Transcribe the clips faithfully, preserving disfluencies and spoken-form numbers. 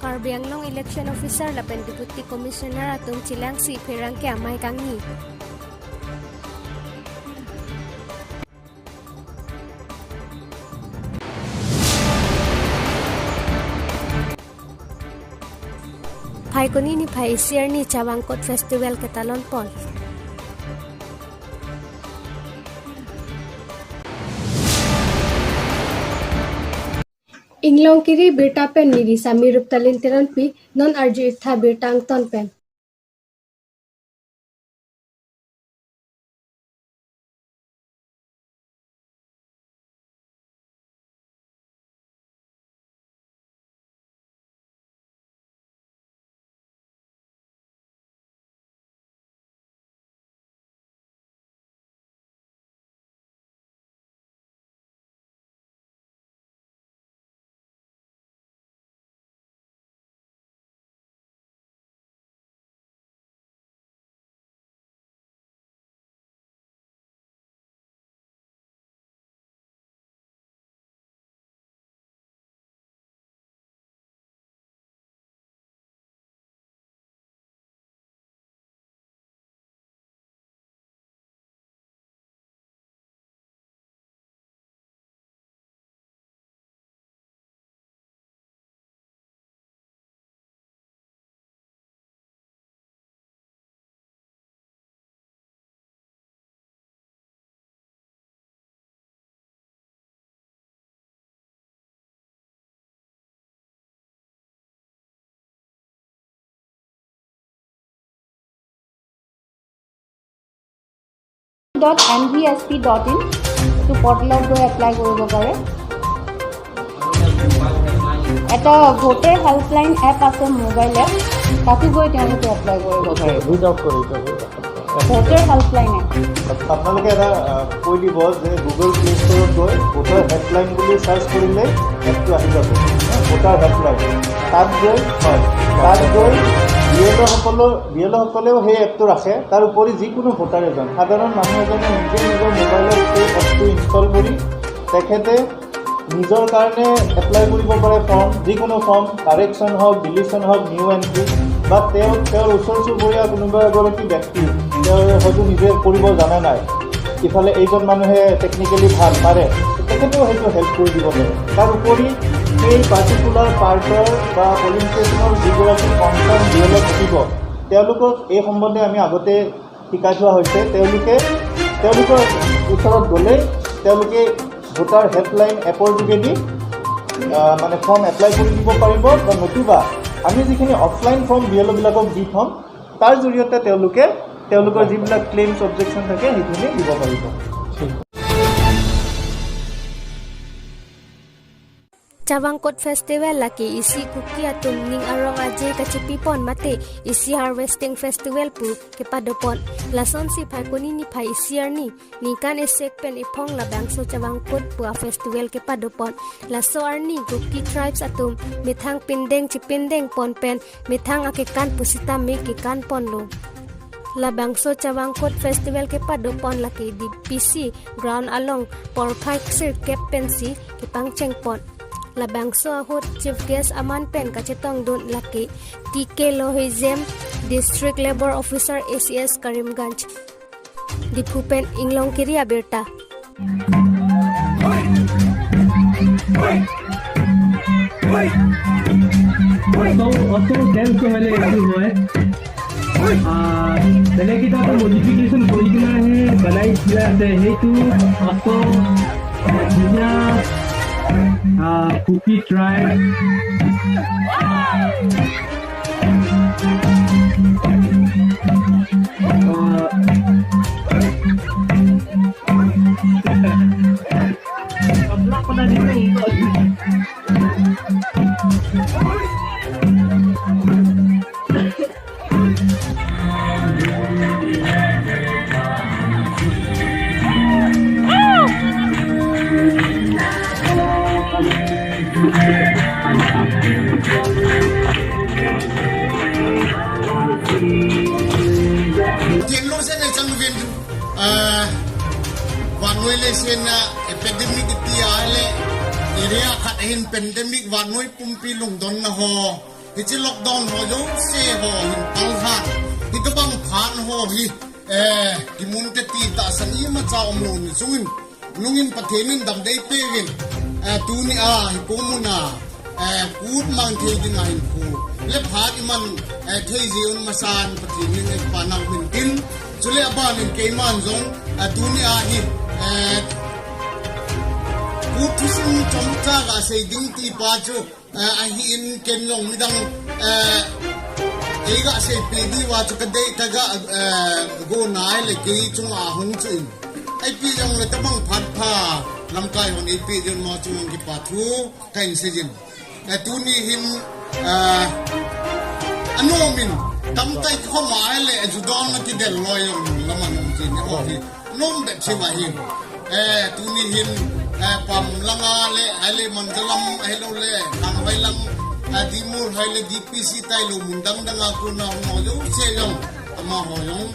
Karbi Anglong Election Officer lapen Deputy Commissioner atum Chilangsi Pherangke amai kangni. Phaikuni niphai isi arni Chavang Kot Festival ketalon pon. Inglong Kiri birta pen nirisa Miruptalin Teronpi, non arju itha birta angton pen. dot N V S P dot in টো পৰ্টেলত গৈ এপ্লাই কৰিব পাৰে। এটা voter helpline app আছে mobile app, তাতো গৈ তেওঁলোকে এপ্লাই কৰিব পাৰে। Read out কৰি এইটো। Voter helpline app. আপোনালোকে এটা, আহ, কৈ দিব যে গুগল প্লে ষ্টৰত গৈ ভোটাৰ হেল্পলাইন বুলি চাৰ্চ কৰিলে এপটো আহি যাব। Voter helpline. তাত গৈ, হয়, তাত গৈ বি এল অ'সকলৰ, বি এল অ'সকলেও সেই এপটো ৰাখে। তাৰ উপৰি যিকোনো ভোটাৰ এজন, সাধাৰণ মানুহ এজনে নিজে নিজৰ মোবাইলত এই এপটো ইনষ্টল কৰি তেখেতে নিজৰ কাৰণে এপ্লাই কৰিব পাৰে ফৰ্ম, যিকোনো ফৰ্ম, কাৰেকশ্যন হওক, ডিলিশ্যন হওক, নিউ এণ্ট্ৰি, বা তেওঁ, তেওঁৰ ওচৰ চুবুৰীয়া কোনোবা এগৰাকী ব্যক্তি, তেওঁ হয়তো নিজে কৰিব জানা নাই, ইফালে এইজন মানুহে টেকনিকেলি ভাল পাৰে, তেখেতেও সেইটো হেল্প কৰি দিব পাৰে। তাৰ উপৰি সেই পাৰ্টিকুলাৰ পাৰ্টৰ বা পলিং ষ্টেচনৰ যিগৰাকী কনচাৰ্ণ বি এল অ' থাকিব, তেওঁলোকক এই সম্বন্ধে আমি আগতে শিকাই থোৱা হৈছে। তেওঁলোকে, তেওঁলোকৰ ওচৰত গ'লেই তেওঁলোকে ভোটাৰ হেল্পলাইন এপৰ যোগেদি, আহ, মানে ফৰ্ম এপ্লাই কৰি দিব পাৰিব, বা নতুবা আমি যিখিনি অফলাইন ফৰ্ম বি এল অ'বিলাকক দি থ'ম, তাৰ জৰিয়তে তেওঁলোকে তেওঁলোকৰ যিবিলাক ক্লেইমছ, অবজেকশ্যন থাকে, সেইখিনি দিব পাৰিব। Chavang Kot Festival lake isi Kuki atum ning arong aje kachepi pon mate isi harvesting festival pu kepado pon. Lasonsi Phaikuni niphai isi arni, ningkan esek pen iphong labangso Chavang Kot pu a festival kepado pon. Laso arni Kuki tribes atum methang pindeng chepindeng pon pen methang akekan pusita me kekan ponlo. Labangso Chavang Kot Festival kepado pon lake D P C ground along porphai sirkep pensi kepangcheng pon. Labangso ahut chief guest aman pen kachetongdun lake T K Loheijem, District Labour Officer A C S Karimganj. Diphu pen Inglong Kiri abirta. Auto, auto change কৰিলে এইটো হয়। আহ, বেলেগ এটা আকৌ মডিফিকেশ্যন কৰি কিনে সেই বনাই দিয়া আছে, সেইটো অটো ধুনীয়া, আহ, Kuki tribe. Tiang lungset nei chang uvin, ah, vannoi leiset a epidemic iti a le, area khat ahin pandemic vannoi pumpi lungdonna ho, Hiche lockdown ho jouse ho hin pal lhan, hitobang phat ho hi, eh, kimun te ti tahsan imacha umlou ni chun, nungin Pathen in damdei peuvin, eh, tunia hi komun a, eh, Kut mang thei dinga hin khu le phat iman, eh, thei jeh un masan Pathen in ei panau min tin, chule aban in keiman jong, eh, tunia hi, eh, Kut thusim chomcha gasei ding ti pa chu, eh, ahin ken jong midang, eh, ei gasei pe diu a chu kadei kaga, eh, go nai le kei chunga hung chu in. Ipi jongle tabang phat pha lamkai hon ipi jong mo chunga kipa thu kahin seijin. Eh, tuni hin, eh, anom in tamtah i khom a le, eh, judon na kidel loi jong lam anom jin, eh, ho hi. Nom bep si va hin. Eh, tuni hin, eh, Pam langa le, ahile Manjalam, ahilou le, Kangvai lang, eh, Dimur, ahile D P C tailou mun dang dang a kona hung ho jouse jong, amaho jong,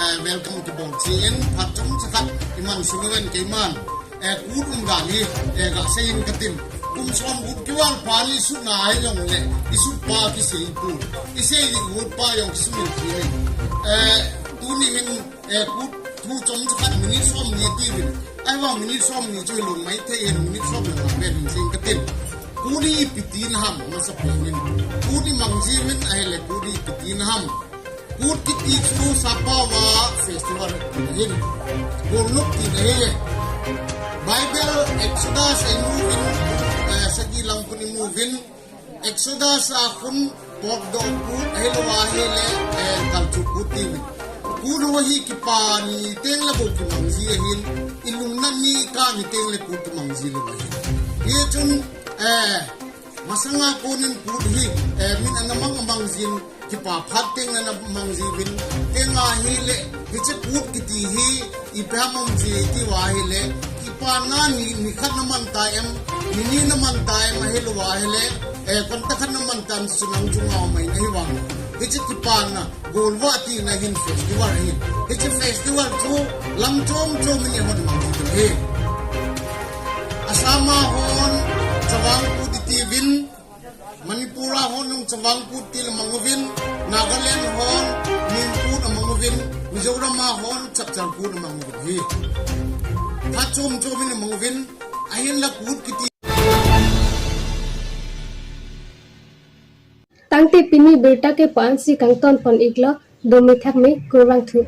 eh, welcome kibol jin, phat chomcha khat iman sung uvin keiman, eh, Kut um dan hi, eh, gasei in katin. Kum som gup kival phat ni sutna ahijongle, isut pa kisei pu, isei ni gup pa jong kisumil ji. Eh, tuni hin, eh, Kut thu chomcha khat minute som ni tiuvin. Ahivang minute som ni chu hilou maithei in, minute som ni vel in jing katin. Kut hi ipi tina ham, masapen in. Kut imang jiuvin, ahile Kut hi ipi tina ham. Kut kiti chu Sappao a festival ahin. Golnop tina ahi. Bible Exodus a imu uvin, eh, sagi lang khun imu uvin. Exodus a khun potdoh Kut ahilou ahile, eh, kalchuh Kut tiuvin. Kut ho hi kipa ni tengle bou kimang ji ahin, ilungna ni kah ni tengle Kut kimang ji lou ahin. Hichun, eh, masanga konin Kut hi, eh, min ana mang amang jin, kipa phat tengle ana mang jiuvin, tenga ahile, hiche Kut kiti hi, ipi ham um ji tiuva ahile, kipana ni, ni khat na man ta em, ni ni na man ta em, ahilou ahile, eh, konta khat na man ta em, sunang chunga um ahin ahivang. Hiche kipana, golvah tina hin festival ahin. Hiche festival chu lam chom chom in ihon mang ji ahi. Assam a hon Chavang Kut itiuvin, Manipur a hon jong Chavang Kut ti le mang uvin, Nagaland hon Min Kut amang uvin, Mizoram a hon Chapchal Kut amang uvin ahi. Phat chom chom in amang uvin, ahinla Kut kiti. Tangte pini birta ke pan si kangton pon iklo, domi thak me kurvang thu.